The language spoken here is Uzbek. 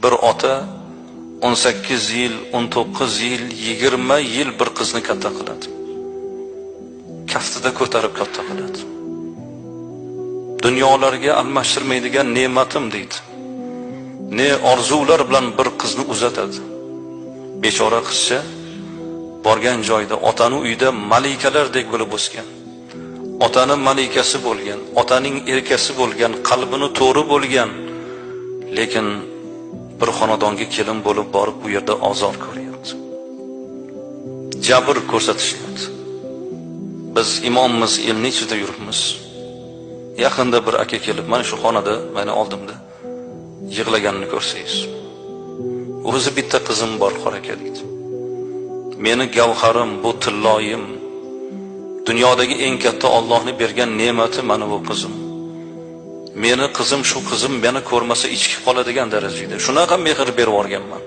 Bir ota 18 yil, 19 yil, 20 yil bir qizni katta qiladi. Kaftida ko'tarib katta qiladi. Dunyolarga almashtirmaydigan ne'matim deydi. Ne orzular bilan bir qizni uzatadi. Bechora qizcha borgan joyida otani uyida malikalardek bo'lib o'sgan. Otani malikasi bo'lgan, otaning erkasi bo'lgan, qalbini to'ri bo'lgan, lekin bir xonadonga kelin bo'lib borib u yerda ozor ko'ryapti. Jabr ko'rsatishyapti. Biz imommiz, elning ichida yuribmiz. Yaqinda bir aka kelib mana shu xonada meni oldimda yig'laganini ko'rsangiz. O'zi bitta qizim bor, qora aka deydi. Meni gavharim, bu tilloyim, dunyodagi eng katta Allohning bergan ne'mati mana bu qizim. Meni qizim, shu qizim meni ko'rmasa ichkib qoladigan darajada. Shunaqa mehr berib yuborganman.